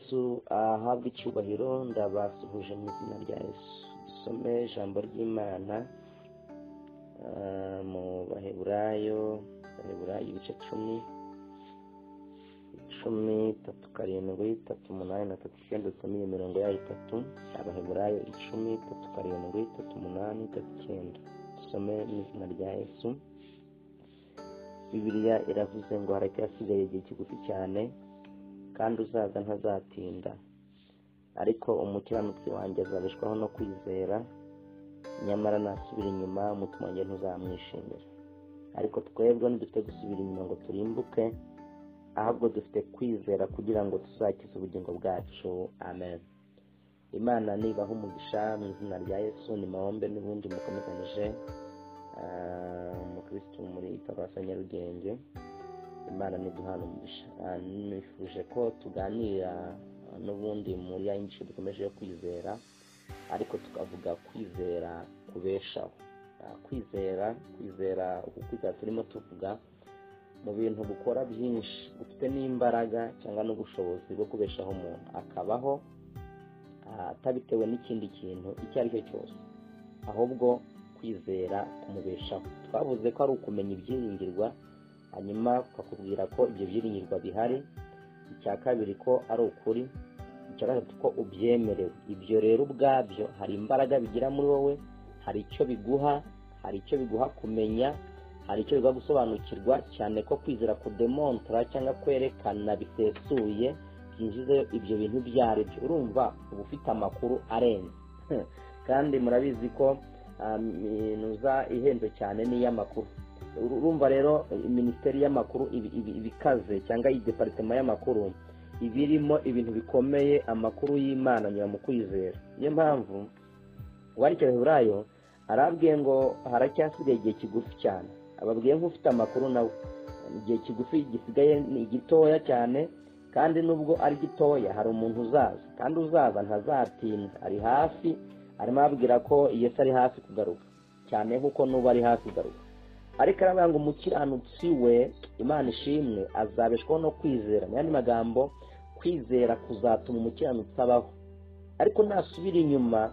Yesu ahabwe icyubahiro. Ndabasuhuje mu izina rya Yesu. Dusome ijambo ry'Imana mu Baheburayo, Baheburayo ibice 10, 10, 3, 7, 3, 8 na 3, 9. Dusome iyo mirongo yayo itatu. Abaheburayo 10, 3, 7, 3, 8, 3, 9. Dusome mu izina rya Yesu. Bibiliya iravuze ngo haracyasigaye igihe kigufi cyane, kandi uzaza ntazatinda, ariko umukiranutsi wanjye azabeshwaho no kwizera, nyamara nasubira inyuma umutima wanjye ntuzamwishimira. Ariko twebwe ntidufite gusubira inyuma ngo turimbuke, ahubwo dufite kwizera kugira ngo tuzakize ubugingo bwacu. Amen. Imana nibaha umugisha mu izina rya Yesu. Ni mahombe n'ubundi mukomezanije umukristo muri paruwasi ya Nyarugenge. Imana niduhana umugisha. Nifuje ko tuganira n'ubundi muri ya nyigisho dukomeje yo kwizera, ariko tukavuga kwizera kubeshaho. Kwizera, kwizera uku kwizera turimo tuvuga mu bintu gukora byinshi, gufite n'imbaraga cyangwa n'ubushobozi bwo kubeshaho umuntu akabaho atabitewe n'ikindi kintu icyo ari cyo cyose, ahubwo kwizera kumubeshaho. Twavuze ko ari ukumenya ibyiringirwa, hanyuma tukakubwira ko ibyo byiringirwa bihari. Icya kabiri ko ari ukuri, icya gatatu ko ubyemerewe. Ibyo rero ubwabyo hari imbaraga bigira muri wowe, hari icyo biguha, hari icyo biguha kumenya, hari icyo biguha gusobanukirwa, cyane ko kwizera kudemontra cyangwa kwerekana bisesuye byinjizeyo ibyo bintu ibyo ari byo. Urumva uba ufite amakuru arenze, kandi murabizi ko minuza ihenze cyane n'iy'amakuru. Urumva rero minisiteri y'amakuru ibikaze, cyangwa iyi departement y'amakuru ibirimo ibintu bikomeye, amakuru y'Imana anyura mu kwizera. Niyo mpamvu uwandikira Abaheburayo arabwiye ngo haracyasigaye igihe kigufi cyane, ababwiye nk'ufite amakuru nawe. Igihe kigufi gisigaye ni gitoya cyane, kandi nubwo ari gitoya hari umuntu uzaza, kandi uzaza ntazatinda, ari hafi. Arimo ababwira ko Yesu ari hafi kugaruka cyane, nk'uko n'ubu ari hafi kugaruka. Ariko aravuga ngo umukiranutsi we, Imana ishimwe, azabeshwaho no kwizera. Mu yandi magambo, kwizera kuzatuma umukiranutsi abaho, ariko nasubira inyuma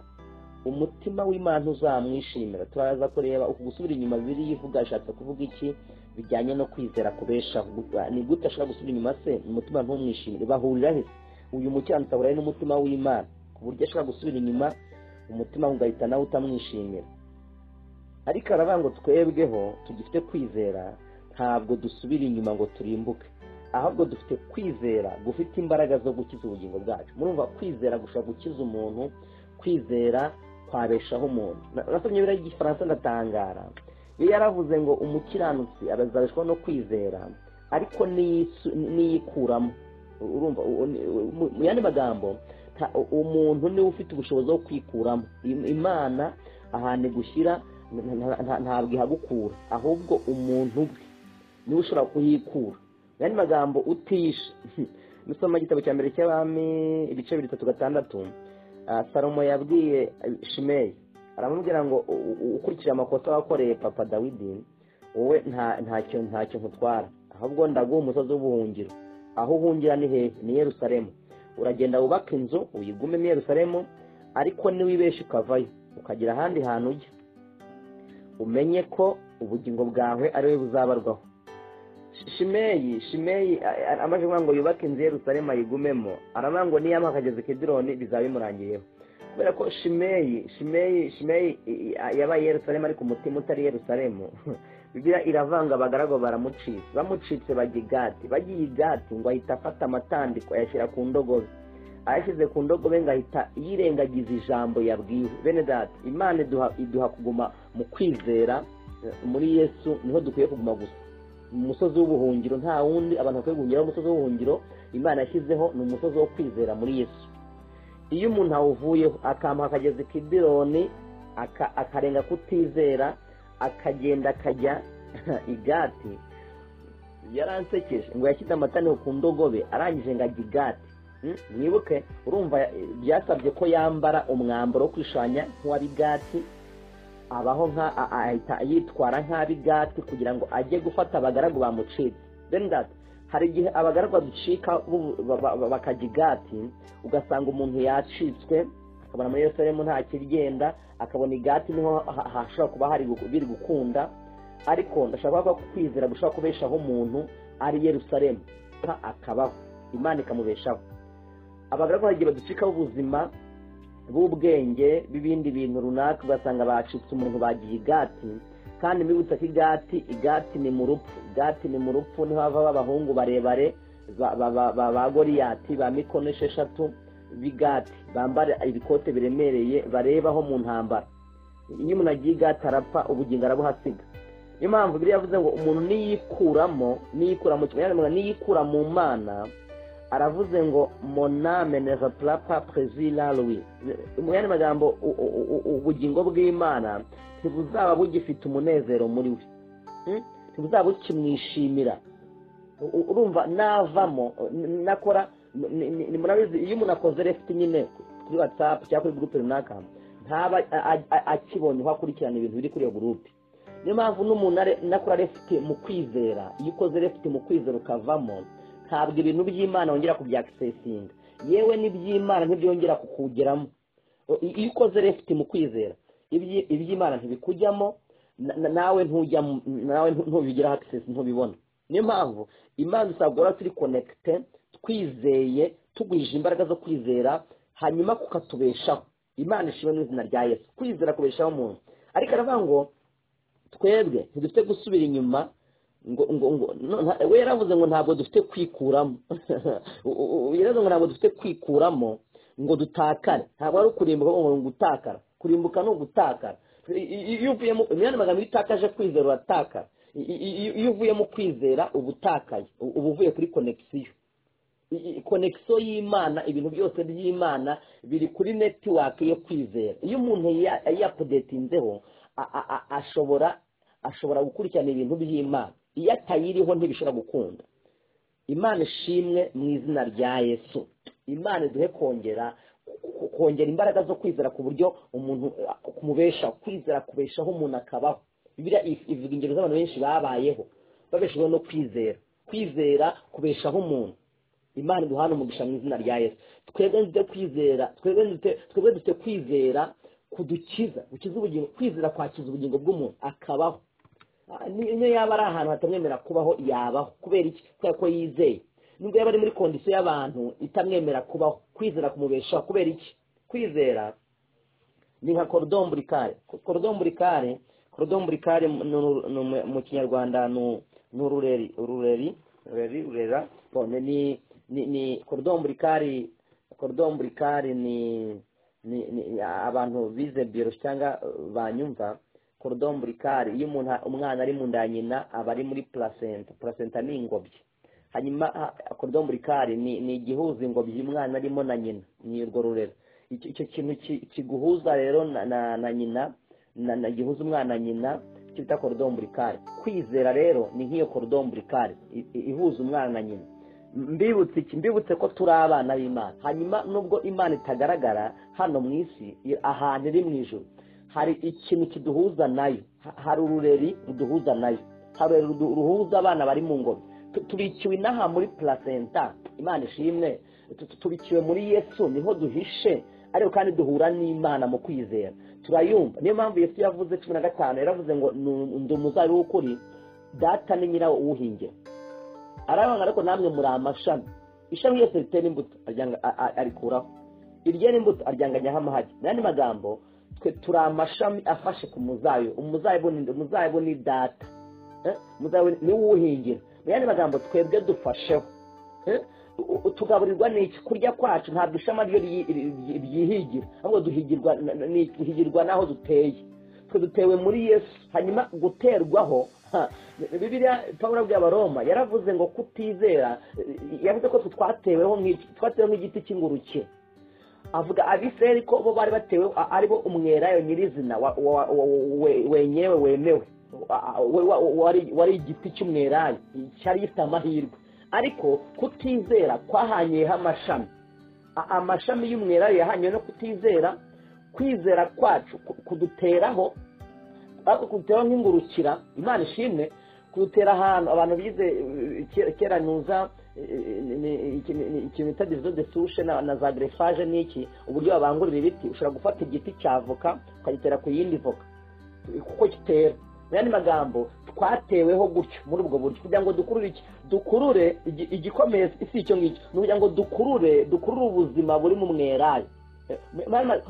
umutima w'Imana uzamwishimira. Turaza kureba uku gusubira inyuma Bibiliya ivuga ishatse kuvuga iki bijyanye no kwizera kubeshaho. Ni gute ashobora gusubira inyuma se umutima ntumwishimire? Bahurira he? Uyu mukiranutsi ahura n'umutima w'Imana ku buryo ashobora gusubira inyuma umutima ugahita nawe utamwishimira. Ariko aravuga ngo twebweho tugifite kwizera, ntabwo dusubira inyuma ngo turimbuke, ahubwo dufite kwizera gufite imbaraga zo gukiza ubugingo bwacu. Murumva kwizera gushobora gukiza umuntu, kwizera kwabeshaho umuntu. Nasomye Bibiliya y'Igifaransa ndatangara. Iyo yaravuze ngo umukiranutsi azabeshwaho no kwizera, ariko niyikuramo. Urumva mu yandi magambo, umuntu niwe ufite ubushobozi bwo kwikuramo. Imana ahantu igushyira ntabwo ihagukura, ahubwo umuntu ubwe niwe ushobora kuhikura. Mu yandi magambo, utishe. Nusoma igitabo cya mbere cy'Abami ibice 2, 3, 6, Salomo yabwiye Shimeyi, aramubwira ngo ukurikije amakosa wakoreye papa Dawidi, wowe ntacyo nkutwara, ahubwo ndaguha umusozi w'ubuhungiro. Aho uhungira ni hehe? Ni Yerusalemu. Uragenda wubaka inzu uyigume mu Yerusalemu, ariko niwibesha ukavayo ukagira ahandi hantu ujya, umenye ko ubugingo bwawe ari we buzabarwaho. Shimeyi amaze kuvuga ngo yubake inzu Yerusalemu ayigumemo, aravuga ngo niyama akageza Kidironi bizaba bimurangiyeho. Kubera ko Shimeyi yabaye Yerusalemu ariko umutima utari Yerusalemu. Bibiliya iravanga abagaragu baramucitse, bamucitse bajya i Gati, bagiye i Gati ngo ahita afata amatandiko ayashyira ku ndogobe, ayashyize ku ndogobe ngo ahita yirengagiza ijambo yabwiwe. Bene data, Imana iduha kuguma mu kwizera muri Yesu, niho dukwiye kuguma gusa. Umusozi w'ubuhungiro nta wundi abantu bakwiye guhungiraho. Umusozi w'ubuhungiro Imana yashyizeho ni umusozi wo kwizera muri Yesu. Iyo umuntu awuvuyeho akampa akageza Kidironi, akarenga kutizera, akagenda akajya i Gati, yaransekeje ngo yashyize amatandiko ku ndogobe, arangije ngo ajya i Gati. Mwibuke, urumva byasabye ko yambara umwambaro wo kwishanya nk'uw'abigati, abaho nka ahita yitwara nk'abigati kugira ngo ajye gufata abagaragu bamucitse. Bene data, Hari igihe abagaragwa ducika bakajya igati, ugasanga umuntu yacitswe, akabona muri Yerusalemu nta kigenda, akabona igati niho hashobora kuba hari biri gukunda. Ariko ndashaka kuvuga ko kwizera gushobora kubeshaho umuntu ari Yerusalemu akabaho, Imana ikamubeshaho. Abagaragwa hari igihe baducikaho ubuzima bw'ubwenge b'ibindi bintu runaka, ugasanga bacitse umuntu bagiye igati. Kandi mbibutsa ko igati ni mu rupfu, igati ni mu rupfu, niho hava abahungu barebare ba Goliyati ba mikono 6 b'igati, bambara ibikote biremereye barebaho mu ntambara. Iyo umuntu agiye igati arapfa, ubugingo arabuhasiga. Niyo mpamvu Bibiliya yavuze ngo umuntu niyikuramo, niyikura mu Mana, aravuze ngo mon âme ne reprend pas plaisir à lui. Mu yandi magambo, ubugingo bw'Imana ntibuzaba bugifite umunezero muri we, ntibuzaba bukimwishimira. Urumva navamo nakora, murabizi iyo umuntu akoze left nyine kuri WhatsApp cyangwa kuri groupe runaka, ntaba akibonye uko akurikirana ibintu biri kuri iyo groupe. Niyo mpamvu n'umuntu nakora left mu kwizera, iyo ukoze left mu kwizera ukavamo, ntabwo ibintu by'Imana wongera kubyakisesinga, yewe n'iby'Imana ntibyongera kukugeramo. Iyo ukoze left mu kwizera, iby'Imana ntibikujyamo, nawe ntujya, nawe ntubigiraho access, ntubibona. Niyo mpamvu Imana isabwa turi connecté, twizeye, tugwije imbaraga zo kwizera, hanyuma kukatubeshaho. Imana ishimwe mu izina rya Yesu. Kwizera kubeshaho umuntu. Ariko aravuga ngo twebwe ntidufite gusubira inyuma, ngo we yaravuze ngo ntabwo dufite kwikuramo. Yaravuze ngo ntabwo dufite kwikuramo ngo dutakare. Ntabwo ari ukurimbuka ngo gutakara. Kurimbuka ni ugutakara. Iyo uvuyemo, imyanya magambo itakaje kwizera uratakara. Iyo uvuyemo kwizera uba utakaye, uba uvuye kuri connection. Connection y'Imana, ibintu byose by'Imana biri kuri network yo kwizera. Iyo umuntu yapudetinzeho ashobora gukurikirana ibintu by'Imana. Iyo atayiriho ntibishobora gukunda. Imana ishimwe mu izina rya Yesu. Imana iduhe kongera imbaraga zo kwizera ku buryo umuntu kumubesha, kwizera kubeshaho umuntu akabaho. Bibiliya ivuga ingero z'abantu benshi babayeho babeshejweho no kwizera. Kwizera kubeshaho umuntu. Imana iduhane umugisha mu izina rya Yesu. Twebwe dufite kwizera, twebwe dufite kwizera kudukiza, gukiza ubugingo, kwizera kwakiza ubugingo bw'umuntu akabaho. Niyo yaba ari ahantu hatamwemera kubaho yabaho. Kubera iki? Kubera ko yizeye. Nubwo yaba ari muri kondisiyo y'abantu itamwemera kubaho, kwizera kumubeshaho. Kubera iki? Kwizera ni nka cordon ombilical. Cordon ombilical mu Kinyarwanda ni urureri, rurera. Ni cordon ombilical. Cordon ombilical ni abantu bize biology cyangwa banyumva. Cordon ombilical, iyo umwana ari mu nda ya nyina aba ari muri placenta. Placenta ni ingobyi. Hanyuma cordon ombilical ni igihuza ingobyi umwana arimo na nyina, ni urwo rurera. Icyo kintu kiguhuza rero na nyina, na gihuza umwana na nyina, cyitwa cordon ombilical. Kwizera rero ni nk'iyo cordon ombilical ihuza umwana na nyina. Mbibutse ko turi abana b'Imana. Hanyuma nubwo Imana itagaragara hano mu isi, ahantu iri mu ijuru, hari ikintu kiduhuza nayo, hari urureri ruduhuza nayo, hari ruhuza abana bari mu ngobyi. Tubikiwe inaha muri placenta. Imana ishimwe. Tubikiwe muri Yesu, niho duhishe, ariko kandi duhura n'Imana mu kwizera, turayumva. Niyo mpamvu Yesu yavuze 15, yaravuze ngo ndi umuzabibu w'ukuri, data ni nyirawo uwuhingira. Arabanga ariko namwe muri amashami, ishami yose ritera imbuto arikuraho, iryera imbuto aryanganyaho amahagi. N'andi magambo, twe turi amashami afashe ku muzabibu. Umuzabibu ni data, umuzabibu ni uwuhingira. Mu yandi magambo, twebwe dufasheho. Tugaburirwa n'iki? Kurya kwacu ntabwo ishami ryo ryihigira, ahubwo duhigirwa n'aho duteye. Twe dutewe muri Yesu. Hanyuma guterwaho, Bibiliya Pawulo abwiye Abaroma yaravuze ngo kutizera, yavuze ko twateweho nk'igiti cy'inguruke. Avuga Abisirayeli ko bo bari batewe ari bo umwelayo nyirizina wenyewe wemewe, wari igiti cy'umwelayo cyari gifite amahirwe. Ariko kutizera kwahanyeho amashami. Amashami y'umwelayo yahanywe no kutizera. Kwizera kwacu kuduteraho, ariko kuduteraho nk'ingurukira. Imana ishimwe. Kudutera ahantu abantu bize kera ntuza ikintu bita division de souche na za greffage n'iki, uburyo babangurira ibiti. Ushobora gufata igiti cya voka ukagitera ku yindi voka kuko kitera. Mu yandi magambo, twateweho gutyo muri ubwo buryo kugira ngo dukurure iki? Dukurure igikomeye si icyo ngicyo, ni ukugira ngo dukurure ubuzima buri mu mwerayo.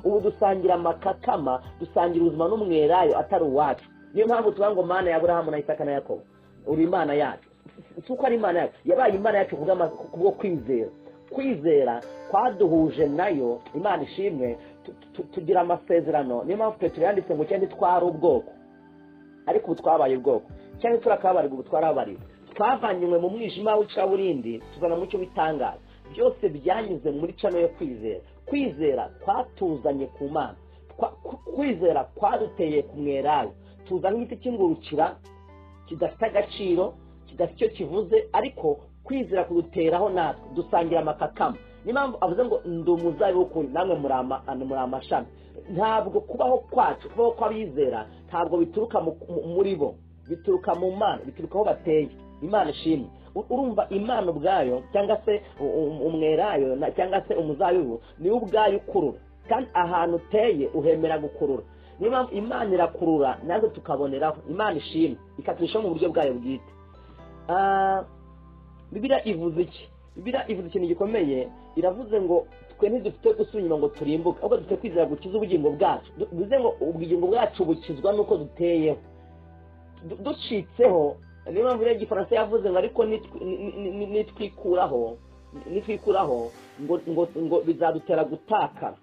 Ubu dusangira amakakama, dusangira ubuzima n'umwerayo atari uwacu. Niyo mpamvu tuvuga ngo Mana ya Aburahamu na Isaka na Yakobo, uri Imana yacu. Si uko ari Imana yacu, yabaye Imana yacu kubwo kwizera. Kwizera kwaduhuje nayo, Imana ishimwe, tugira amasezerano. Niyo mpamvu Petero yanditse ngo cyangwa twari ubwoko ariko ubu twabaye ubwoko, cyangwa turakabarirwa ubu twarabariwe. Twavanywe mu mwijima w'icuraburindi tuzana mucyo w'itangaza. Byose byanyuze muri cano yo kwizera. Kwizera kwatuzanye ku Mana, kwizera kwaduteye ku mwerayo, tuzana igiti cy'ingurukira kidafite agaciro, kidafite icyo kivuze, ariko kwizera kuduteraho natwe dusangira amakakama. Niyo mpamvu avuze ngo ndi umuzabibu w'ukuri namwe muri amashami. Ntabwo kubaho kwacu, kubaho kw'abizera ntabwo bituruka muri bo, bituruka mu Mana, bituruka aho bateye. Imana ishimwe. Urumva Imana ubwayo cyangwa se umwerayo cyangwa se umuzabibu niwe ubwayo ukurura, kandi ahantu uteye uhemera gukurura. Niyo mpamvu Imana irakurura natwe tukaboneraho. Imana ishimwe, ikaturishaho mu buryo bwayo bwite. Bibiliya ivuze iki? Bibiliya ivuze ikintu gikomeye. Iravuze ngo twe ntidufite gusubira inyuma ngo turimbuke, ahubwo dufite kwizera gukiza ubugingo bwacu. Bivuze ngo ubugingo bwacu bukizwa nuko duteyeho, ducitseho. Niyo mpamvu rero Igifaransa yavuze ngo ariko nitwikuraho ngo bizadutera gutakara.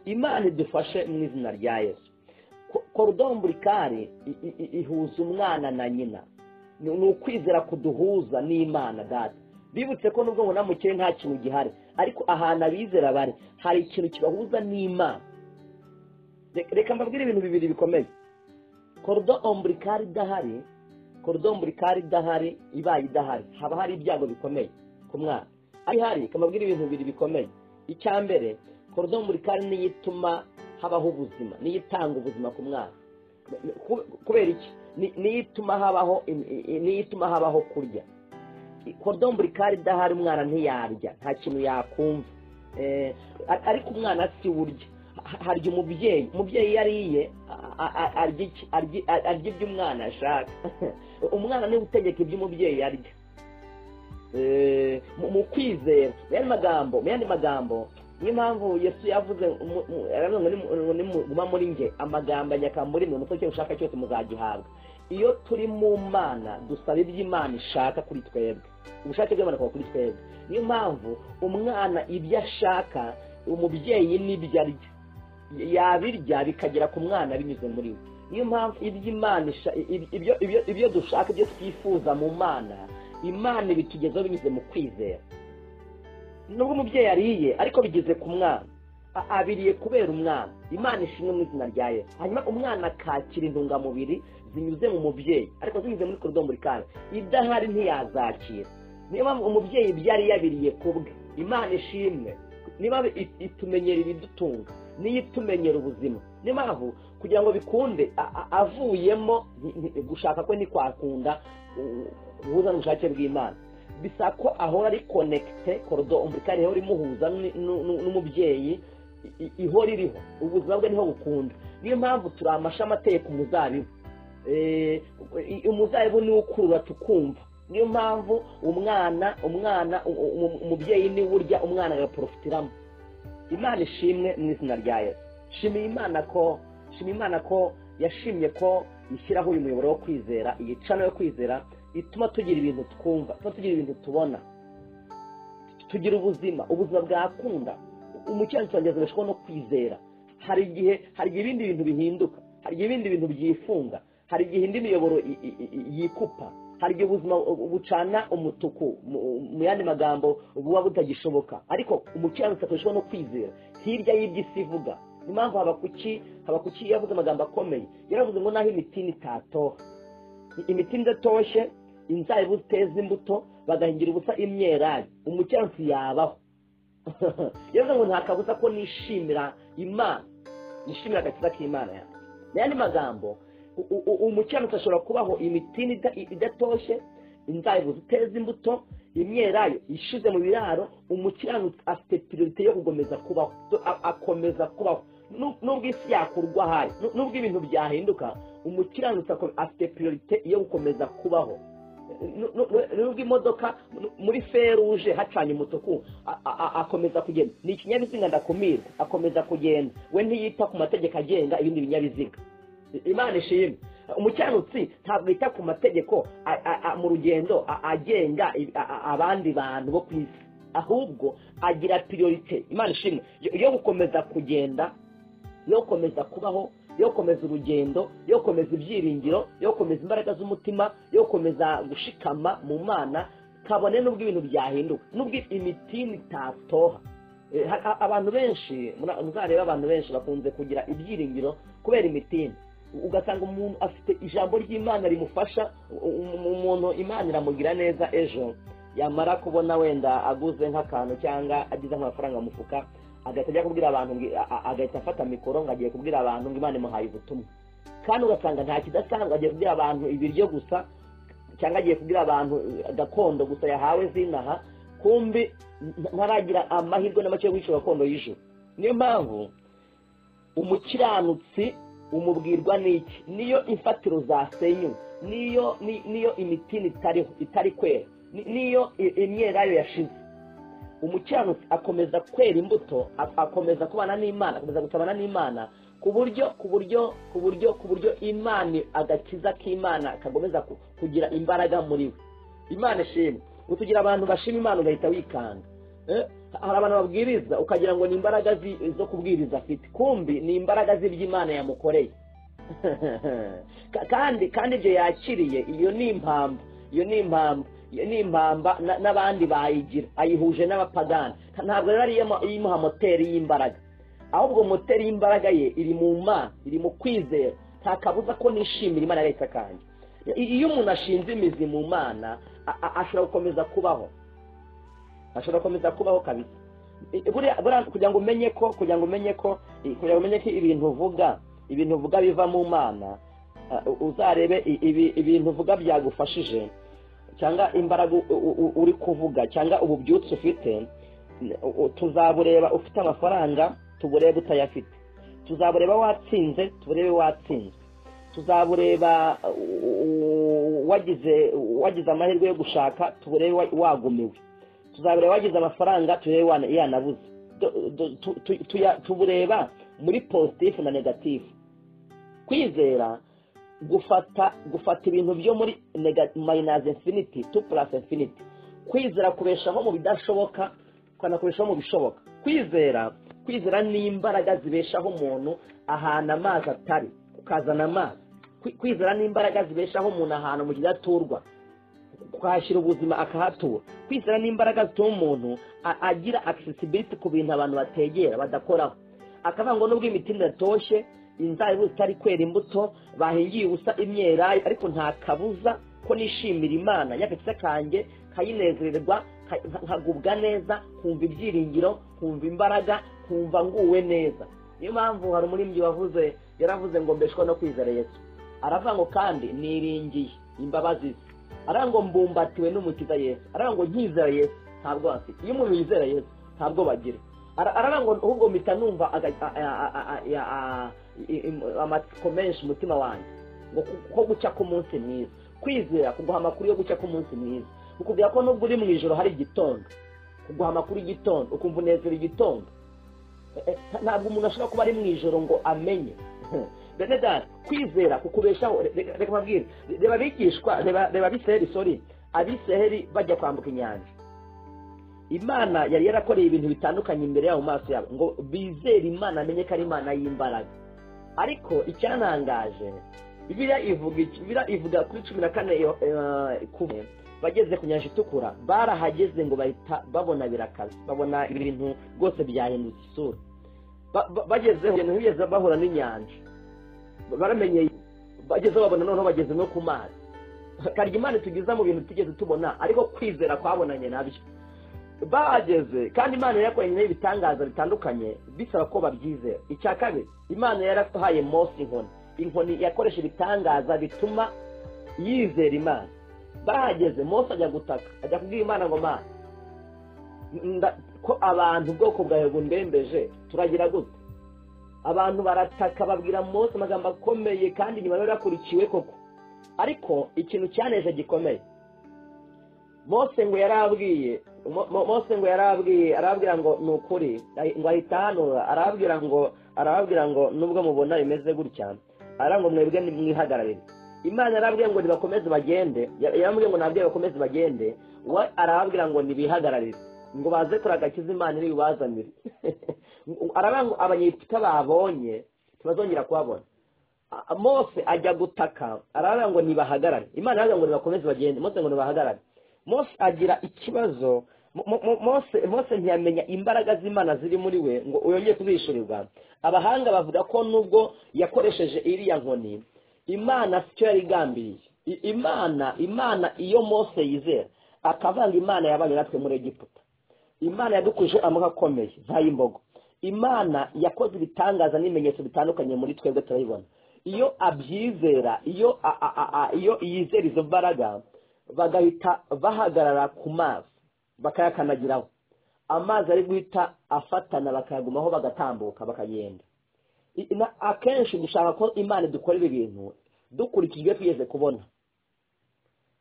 Imana idufashe mu izina rya Yesu. Cordon ombilical ihuza umwana na nyina. Ni ukwizera kuduhuza n'Imana Data. Bibutse ko nubwo ngo namukire nta kintu gihari, ariko ahantu abizera bari hari ikintu kibahuza n'Imana. Reka mbabwire ibintu bibiri bikomeye. Cordon ombilical idahari, ibaye idahari, haba hari ibyago bikomeye ku mwana. Ari hari, kamabwire ibintu bibiri bikomeye. Icya mbere, cordon ombilical niyo ituma habaho ubuzima, niyo itanga ubuzima ku mwana. Kubera iki? Niyo ituma habaho kurya. Cordon ombilical idahari umwana ntiyarya, nta kintu yakumva. Ariko umwana si urya, harya umubyeyi. Umubyeyi yariye arya ibyo umwana ashaka. Umwana niwe utegeka ibyo umubyeyi arya. Mu kwizera, mu yandi magambo, niyo mpamvu Yesu yavuze ngo nimuguma muri nge, amagambo anyaka muri mwe, musoke ushaka cyose muzagihabwa. Iyo turi mu Mana dusaba ibyo Imana ishaka kuri twebwe, ubushake bw'Imana kuba kuri twebwe. Niyo mpamvu umwana ibyo ashaka umubyeyi n'ibyo arya yabirya bikagera ku mwana binyuze muri we. Niyo mpamvu ibyo Imana ibyo dushaka, ibyo twifuza mu Mana, Imana ibitugezaho binyuze mu kwizera. Nubwo umubyeyi ariye ariko bigeze ku mwana, abiriye kubera umwana. Imana ishimwe mu izina rya Yesu. Hanyuma umwana akakira intungamubiri zinyuze mu mubyeyi, ariko zinyuze muri cordon ombilical. Idahari ntiyazakira. Niyo mpamvu umubyeyi ibyo ari yabiriye kubwe. Imana ishimwe. Niba itumenyera ibidutunga, niyo itumenyera ubuzima. Niyo mpamvu kugira ngo bikunde avuyemo gushaka kwe ntikwakunda guhuza n'ubushake bw'Imana. Bisa ko ahora ari connecté, cordon ombilical ihora imuhuza n'umubyeyi, ihora iriho, ubuzima bwe niho bukunda. Niyo mpamvu turi amashami ateye ku muzabibu. Umuzabibu niwo ukurura tukumva. Niyo mpamvu umwana umubyeyi niwe urya, umwana agaprofitiramo. Imana ishimwe mu izina rya Yesu. Shima Imana ko yashimye ko ishyiraho uyu muyoboro wo kwizera, iyi cano yo kwizera ituma tugira ibintu twumva, ituma tugira ibintu tubona, tugira ubuzima bwakunda. Umukiranutsi wanjye azabeshwaho no kwizera. Hari igihe ibindi bintu bihinduka, hari igihe ibindi bintu byifunga, hari igihe indi miyoboro yikupa, hari igihe ubuzima bucana umutuku, mu yandi magambo buba butagishoboka. Ariko umukiranutsi akabeshwaho no kwizera hirya y'ibyo isi ivuga. Niyo mpamvu Habakuki yavuze amagambo akomeye. Yaravuze ngo naho imitini itatoha, imitini idatoshye, inzabibu ziteza imbuto, bagahingira ubusa imyelayo, umukiranutsi yabaho. Yavuze ngo nta kabuza ko nishimira Imana, nishimira agakiza k'Imana yanjye. Mu yandi magambo, Umukiranutsi ashobora kubaho imitini idatoshe, inzabibu ziteza imbuto, imyelayo ishize mu biraro. Umukiranutsi afite priorité yo gukomeza kubaho, akomeza kubaho nubwo isi yakurwa ahari, nubwo ibintu byahinduka. Umukiranutsi afite priorité yo gukomeza kubaho nubwo imodoka muri feu rouge hacanye umutuku, akomeza kugenda. Ni ikinyabiziga ndakumirwa, akomeza kugenda. We ntiyita ku mategeko agenga ibindi binyabiziga. Imana ishimwe. Umukiranutsi ntabwo yita ku mategeko mu rugendo agenga abandi bantu bo ku isi, ahubwo agira priorité, Imana ishimwe, yo gukomeza kugenda, yo gukomeza kubaho, yo gukomeza urugendo, yo gukomeza ibyiringiro, yo gukomeza imbaraga z'umutima, yo gukomeza gushikama mu Mana, kabone n'ubwo ibintu byahinduka, nubwo imitini itatoha. Abantu benshi, muzarebe, abantu benshi bakunze kugira ibyiringiro kubera imitini. Ugasanga umuntu afite ijambo ry'Imana rimufasha. Umuntu Imana iramugira neza, ejo yamara kubona wenda aguze nk'akantu cyangwa agize nk'amafaranga mu mufuka, agahita ajya kubwira abantu, agahita afata mikoro ngo agiye kubwira abantu ngo Imana imuhaye ubutumwa, kandi ugasanga nta kidasanzwe, agiye kubwira abantu ibiryo gusa cyangwa agiye kubwira abantu gakondo gusa yahawe zinaha. Kumbi ntaragira amahirwe na make yo guhisha gakondo y'ijuru. Niyo mpamvu umukiranutsi umubwirwa n'iki? Niyo imfatiro zasenywe, niyo imitini itariho, itari kwera, niyo imyelayo yashize, umukiranutsi akomeza kwera imbuto, akomeza kubana n'Imana, akomeza gutabana n'Imana, ku buryo Imana, agakiza k'Imana kagomeza kugira imbaraga muri we. Imana ishimwe. Utugira abantu bashima Imana ugahita wikanga. Hari abantu babwiriza ukagira ngo ni imbaraga zo kubwiriza afite, kumbi ni imbaraga z'iby'Imana yamukoreye. Kandi ibyo yakiriye, iyo ni impamba, iyo ni impamba, iyo ni impamba n'abandi bayigira, ayihuje n'abapagani. Ntabwo rero ari imuha moteri y'imbaraga, ahubwo moteri y'imbaraga ye iri mu Mana, iri mu kwizera. Nta kabuza ko nishimira Imana leta kanjye. Iyo umuntu ashinze imizi mu Mana, ashobora gukomeza kubaho, ashobora gukomeza kubaho kabisa. Buriya kugira ngo umenye ko ibintu uvuga biva mu Mana, uzarebe ibintu uvuga byagufashije, cyangwa imbaraga uri kuvuga, cyangwa ububyutse ufite. Tuzabureba ufite amafaranga, tuburebe utayafite. Tuzabureba watsinze, tuburebe watsinzwe. Tuzabureba wagize amahirwe yo gushaka, tuburebe wagumiwe. Tuzabureba wagize amafaranga, turebe yanabuze. Tubureba muri positif na négatif. Kwizera gufata ibintu byo muri minus infinity to plus infinity. Kwizera kubeshaho mu bidashoboka, kukanakubeshaho mu bishoboka. Kwizera ni imbaraga zibeshaho umuntu ahantu amazi atari, ukazana amazi. Kwizera ni imbaraga zibeshaho umuntu ahantu mu kidaturwa, ukahashyira ubuzima akahatura. Kwizera ni imbaraga zituma umuntu agira accessibility ku bintu abantu bategera, badakoraho, akavuga ngo nubwo imiti idatoshye, inzabibu zitari kwera imbuto, bahingiye ubusa imyelayo, ariko nta kabuza ko nishimira Imana y'agakiza kanjye, nkayinezererwa, nkagubwa neza, nkumva ibyiringiro, nkumva imbaraga, nkumva nguwe neza. Niyo mpamvu hari umuririmbyi wavuze, yaravuze ngo mbeshwa no kwizera Yesu. Aravuga ngo kandi niringiye imbabazi ze. Aravuga ngo mbumbatiwe n'Umukiza Yesu. Aravuga ngo nkizera Yesu ntabwo afite. Iyo umuntu yizera Yesu ntabwo bagira. Aravuga ngo ahubwo mpita numva amatsiko menshi umutima wanjye ngo ko gucya k'umunsi mwiza. Kwizera kuguha amakuru yo gucya k'umunsi mwiza, kukubwira ko nubwo uri mu ijoro hari igitondo, kuguha amakuru y'igitondo, ukumva unezero igitondo. Ntabwo umuntu ashobora kuba ari mu ijoro ngo amenye. Bene data, kwizera kukubeshaho. Reka mbabwire, reba abigishwa, reba Abisiraheli, sorry, Abisiraheli bajya kwambuka inyanja. Imana yari yarakoreye ibintu bitandukanye imbere yabo, mu maso yabo, ngo bizere Imana, amenye ko ari Imana y'imbaraga. Ariko icyantangaje, Bibiliya ivuga iki? Bibiliya ivuga kuri 14, bageze ku Nyanja Itukura, barahageze ngo bahita babona birakaze, babona ibintu rwose byahindutse isura. Bagezeho ntibigeze bahura n'inyanja, baramenye. Bagezeho babona noneho bageze no ku mazi. Karya Imana itugeza mu bintu tugeze tubona, ariko kwizera kwabonanye nabyo bahageze. Kandi Imana yarakoranye ibitangaza bitandukanye, bisaba ko babyizera. Icya kabiri, Imana yarahaye Mose inkoni. Inkoni yakoresha ibitangaza bituma yizera Imana. Bahageze Mose ajya gutaka, ajya kubwira Imana ngo Mana, ko abantu ubwoko bwawe bundembeje, turagira gute? Abantu barataka, babwira Mose amagambo akomeye, kandi nyuma rero yakurikiwe koko. Ariko ikintu cyaneje gikomeye, Mose ngo yarabwiye, arababwira ngo ni ukuri, ngo ahita ahanura, arababwira ngo nubwo mubona bimeze gutya, ngo mwebwe mwihagararire. Imana yarababwiye ngo nibakomeze bagende, yarababwiye ngo nabwiye bakomeze bagende, we arababwira ngo nibihagararire, ngo baze kuragakiza Imana iri bubazanire. Arababwira ngo Abanyegiputa babonye ntibazongera kubabona. Mose ajya gutaka, arababwira ngo nibahagarare. Imana yarababwira ngo nibakomeze bagende, Mose ngo nibahagarare. Mose agira ikibazo. Mose ntiyamenya imbaraga z'Imana ziri muri we ngo yongere kuzishurirwa. Abahanga bavuga ko nubwo yakoresheje iriya nkoni, Imana sicyo yari igambiriye. Imana iyo Mose yizera akavanga, Imana yabanye natwe muri Egiputa, Imana yadukuje amaboko akomeye nk'ay'imbogo, Imana yakoze ibitangaza n'ibimenyetso bitandukanye muri twebwe turabibona. Iyo abyizera, iyo yizera izo mbaraga, bagahita bahagarara ku mazi bakayakanagiraho, amazi ari guhita afatana bakayagumaho, bagatambuka bakagenda. Akenshi dushaka ko Imana idukorera ibintu dukurikije ibyo tugeze kubona.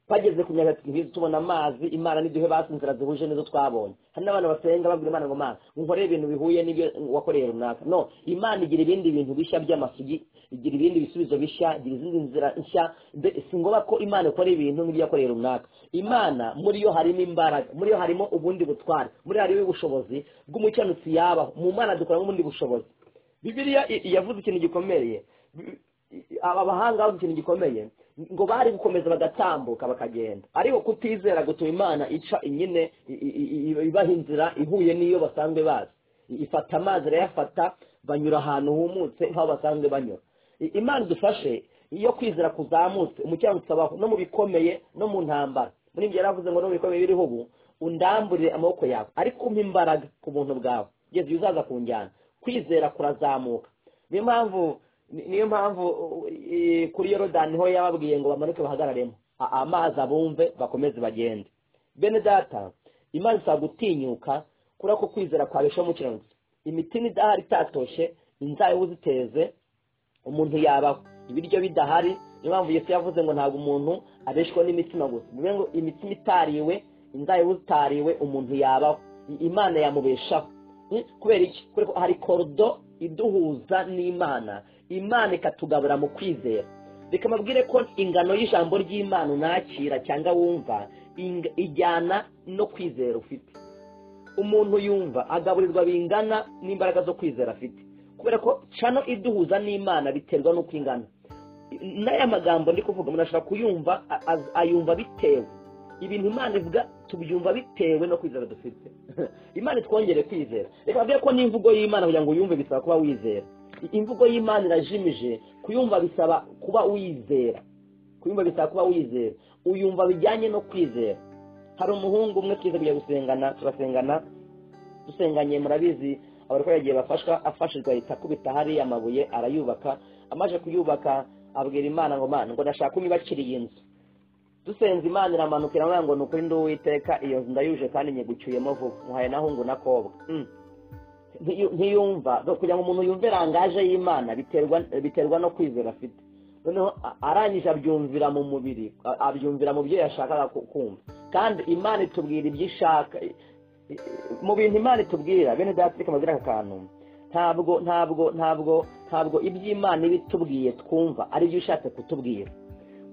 Bageze ku myaka tubona amazi, Imana niduhe basi inzira zihuje n'izo twabonye. Hari n'abantu basenga babwira Imana ngo Mana nkorere ibintu bihuye n'ibyo wakoreye runaka. No, Imana igira ibindi bintu bishya by'amasugi, igira ibindi bisubizo bishya, igira izindi nzira nshya. Si ngombwa ko Imana ikora ibintu nk'ibyo yakoreye runaka. Imana muri yo harimo imbaraga, muri yo harimo ubundi butware, muri yo harimo ubushobozi bw'umukiranutsi yabaho. Mu Mana dukoramo ubundi bushobozi. Bibiliya yavuze ikintu gikomeye, aba bahanga bavuze ikintu gikomeye, ngo bari gukomeza bagatambuka bakagenda, ariko kutizera gutuma Imana ica nyine ibaha inzira ihuye n'iyo basanzwe bazi. Ifata amazi irayafata, banyura ahantu humutse nk'aho basanzwe banyura. Imana idufashe iyo kwizera kuzamutse, umukiranutsi abaho no mu bikomeye no mu ntambara. Muri ibyo yaravuze ngo no mu bikomeye biriho ubu undamburire amaboko yawe, ariko umpe imbaraga ku buntu bwawe kugeza igihe uzaza kunjyana. Kwizera kurazamuka. Niyo mpamvu kuri Yorodani ho yababwiye ngo bamanuke bahagararemo, amazi abumve bakomeze bagende. Bene data, Imana isaba gutinyuka kuri ako kwizera kwabeshaho umukiranutsi. Imitima idahari itatoshe, inzabibu ziteze, umuntu yabaho ibiryo bidahari. Niyo mpamvu Yesu yavuze ngo ntabwo umuntu abeshwaho n'imitima gusa, bivuze ngo imitima itariwe, inzabibu zitariwe, umuntu yabaho, Imana yamubeshaho. Kubera iki? Kubera ko hari korodo iduhuza n'Imana, Imana ikatugabura mu kwizera. Reka mabwire ko ingano y'ijambo ry'Imana unakira cyangwa wumva ijyana no kwizera ufite. Umuntu yumva agaburirwa bingana n'imbaraga zo kwizera afite, kubera ko cano iduhuza n'Imana biterwa n'uko ingana. N'aya magambo ndi kuvuga umuntu ashobora kuyumva, ayumva bitewe ibintu Imana ivuga, tubyumva bitewe no kwizera dufite. Imana itwongere kwizera. Reka mabwire ko n'imvugo y'Imana kugira ngo uyumve bisaba kuba wizera. Imvugo y'Imana irajimije, kuyumva bisaba kuba wizera. Kuyumva bisaba kuba wizera. Uyumva bijyanye no kwizera. Hari umuhungu umwe twize kujya gusengana, turasengana, dusenganye murabizi abarwayi yagiye bafashwa, afashijwe ahita akubita hariya amabuye arayubaka. Amaze kuyubaka abwira Imana ngo Mana ngo ndashaka unyubakire iyi nzu. Dusenze Imana iramanuka iramubwira ngo ni ukuri ndi Uwiteka, iyo nzu ndayuje kandi nyigucyuyemo vuba, muhaye na hungu na kobwa. Ntiyumva. Kugira ngo umuntu yumve rangaje y'Imana biterwa no kwizera afite. Noneho arangije abyumvira mu mubiri, abyumvira mu byo yashakaga kumva. Kandi Imana itubwira ibyo ishaka. Mu bintu Imana itubwira, bene data reka mbabwire aka kantu, ntabwo iby'Imana ibitubwiye twumva ari byo ishatse kutubwira.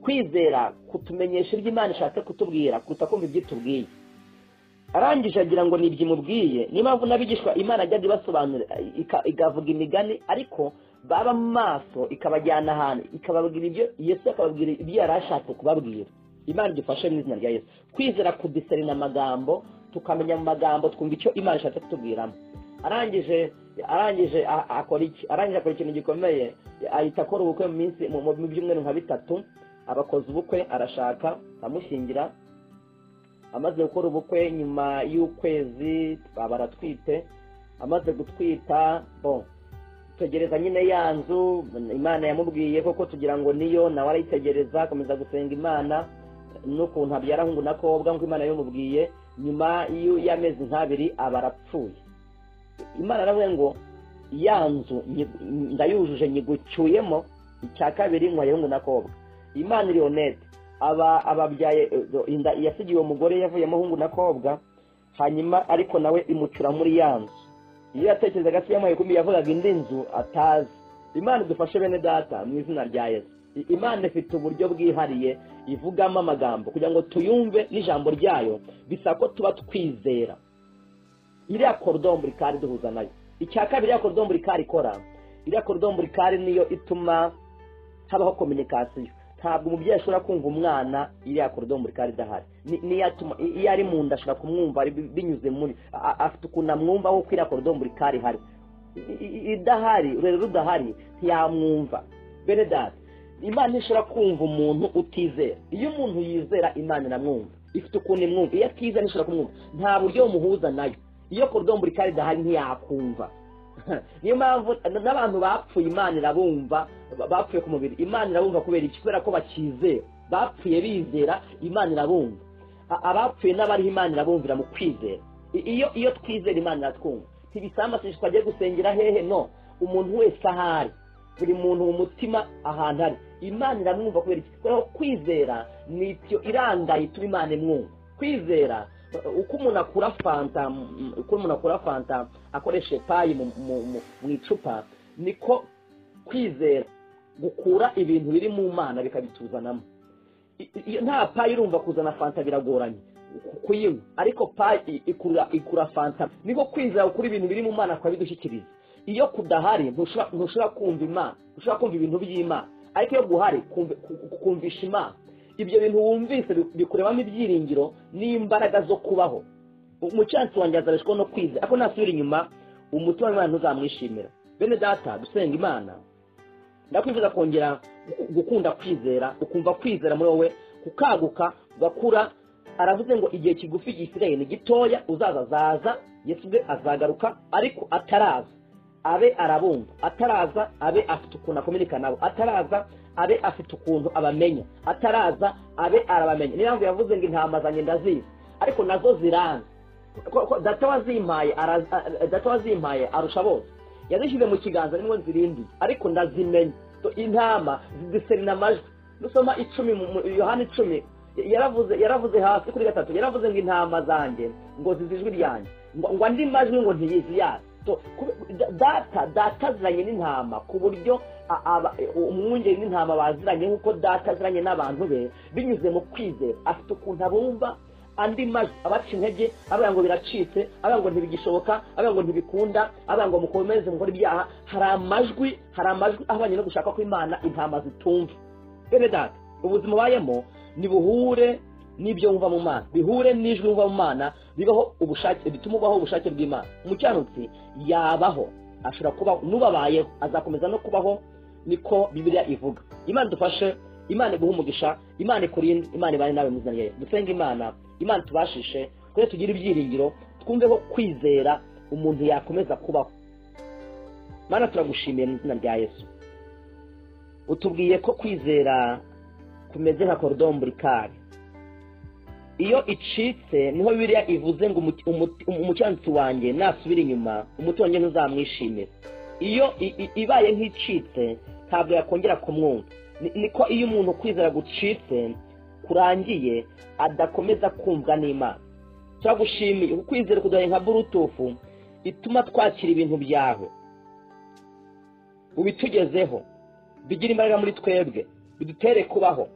Kwizera kutumenyesha ibyo Imana ishatse kutubwira kuruta kumva ibyo itubwiye. Arangije agira ngo nibyo imubwiye. Niyo mpamvu n'abigishwa Imana ajyaga ibasobanurira, ikavuga imigani, ariko baba maso ikabajyana ahantu ikababwira ibyo Yesu akababwira ibyo yari ashatse kubabwira. Imana idufashe mu izina rya Yesu. Kwizera kudiserina amagambo, tukamenya mu magambo, twumva icyo Imana ishatse kutubwiramo. Arangije akora iki? Arangije akora ikintu gikomeye, ahita akora ubukwe mu minsi mu byumweru nka bitatu, abakoze ubukwe, arashaka amushyingira. Amaze gukora ubukwe nyuma y'ukwezi baratwite. Amaze gutwita, bon, Tegereza nyine ya nzu Imana yamubwiye koko, tugira ngo niyo, nawe arayitegereza, akomeza gusenga Imana n'ukuntu abyara hungu na kobwa nk'uko Imana yamubwiye. Nyuma y'amezi nk'abiri aba arapfuye. Imana aravuga ngo ya nzu ndayujuje nyigucyuyemo, icya kabiri nkwaye hungu na kobwa. Imana iri honete, aba ababyaye inda yasigiye uwo mugore yavuyemo hungu na kobwa, hanyuma ariko nawe imucura muri ya nzu. Iyo yatekerezaga se yamuhaye kumbi yavugaga indi nzu atazi. Imana idufashe bene data mu izina rya Yesu. Imana ifite uburyo bwihariye ivugamo amagambo kugira ngo tuyumve n'ijambo ryayo, bisaba ko tuba twizera. Iriya cordon ombilical duhuza nayo. Icya kabiri iriya cordon ombilical ikora, iriya cordon ombilical niyo ituma habaho communication. Ntabwo umubyeyi ashobora kumva umwana iriya cordon ombilical idahari. Iyo ari mu nda ashobora kumwumva binyuze muri, afite ukuntu amwumva kuko iriya cordon ombilical ihari. Idahari, ururere rudahari ntiyamwumva. Bene data, Imana ntishobora kumva umuntu utizera. Iyo umuntu yizera Imana iramwumva, ifite ukuntu imwumva. Iyo atizera ntishobora kumwumva, nta buryo bumuhuza nayo. Iyo cordon ombilical idahari ntiyakumva. Niyo mpamvu n'abantu bapfuye Imana irabumva, bapfuye ku mubiri Imana irabumva. Kubera iki? Kubera ko bakizera, bapfuye bizera, Imana irabumva. Abapfuye n'abariho Imana irabumvira mu kwizera. Iyo twizera Imana iratwumva. Ntibisaba twagiye gusengera hehe, no umuntu wese ahari, buri muntu mu mutima ahantu ari, Imana iramwumva. Kubera iki? Kubera ko kwizera ni itiyo irangaye ituma Imana imwumva. Kwizera, uko umuntu akura fanta, uko umuntu akura fanta akoresheje payi mu icupa, niko kwizera gukura ibintu biri mu Mana bikabituzanamo. Nta payi urumva kuzana fanta biragoranye kuyinywa, ariko payi ikura fanta. Niko kwizera gukura ibintu biri mu Mana akabidushyikiriza. Iyo kudahari ntushobora kumva Imana, ntushobora kumva ibintu by'Imana. Ariko iyo guhari kumvisha Imana, ibyo bintu wumvise bikurebamo ibyiringiro n'imbaraga zo kubaho. Umucyansi wanjye azabeshwaho no kwizera, ariko nasubira inyuma umutima w'Imana ntuzamwishimira. Bene data, dusenga Imana, ndakwifuza kongera gukunda kwizera, ukumva kwizera muri wowe kukaguka ugakura. Aravuze ngo igihe kigufi gisigaye ni gitoya, uzaza azaza, Yesu ubwe azagaruka, ariko ataraza abe arabumva, ataraza abe afite ukuntu akominika nabo, ataraza abe afite ukuntu abamenya, ataraza abe arabamenya. Niyo mpamvu yavuze ngo intama zanjye ndazizi, ariko nazo ziranze. Data wazimpaye arusha bose, yazishyize mu kiganza nimwo nzirindiye, ariko ndazimenya. Intama ziserina amajwi. Nusoma 10 Yohana 10, yaravuze hasi kuri 3, yaravuze ngo intama zanjye ngo zizi ijwi ryanjye, ngo andi majwi ngo ntiyizi yazo. Data aziranye n'intama ku buryo umwungeri n'intama baziranye nk'uko data aziranye n'abantu be, binyuze mu kwizera. Afite ukuntu abumva andi majwi abaca intege, abaga ngo biracitse, abaga ngo ntibigishoboka, abaga ngo ntibikunda, abaga ngo mukomeze mukore ibyaha. Hari amajwi ahwanye no gushaka kw'Imana intama zitumva. Bene data, ubuzima ubayemo nibuhure n'ibyo wumva mu Mana, bihure n'ijwi wumva mu Mana, bibaho ubushake, bituma ubaho ubushake bw'Imana. Umukiranutsi yabaho, ashobora kubaho, n'ubabayeho azakomeza no kubaho, niko Bibiliya ivuga. Imana idufashe, Imana iguhe umugisha, Imana ikurinde, Imana ibane nawe mu izina rya Yesu. Dusenge Imana, Imana tubashishe kuko tugira ibyiringiro, twumve ko kwizera umuntu yakomeza kubaho. Mana, turagushimiye mu izina rya Yesu. Utubwiye ko kwizera kumeze nka cordon ombilical. Iyo icitse niho Bibiliya ivuze ngo umukiranutsi wanjye nasubira inyuma umutima wanjye ntuzamwishimira. Iyo ibaye nk'icitse ntabwo yakongera kumwumva. Niko iyo umuntu kwizera gucitse kurangiye adakomeza kumvwa n'Imana. Turagushimiye ukwizera kuduhaye nka Bluetooth ituma twakira ibintu byawe, ubitugezeho, bigira imbaraga muri twebwe, bidutere kubaho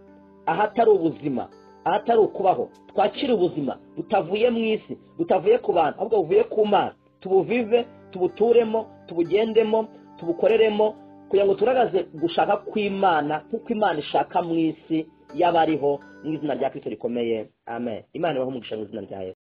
ahatari ubuzima, ahatari ukubaho. Twakire ubuzima butavuye mu isi, butavuye ku bantu, ahubwo buvuye ku Mana. Tubuvive, tubuturemo, tubugendemo, tubukoreremo, kugira ngo turagaze gushaka kw'Imana nk'uko Imana ishaka mu isi y'abariho, mu izina rya Kristo rikomeye. Amen. Imana ibahe umugisha mu izina rya Yesu.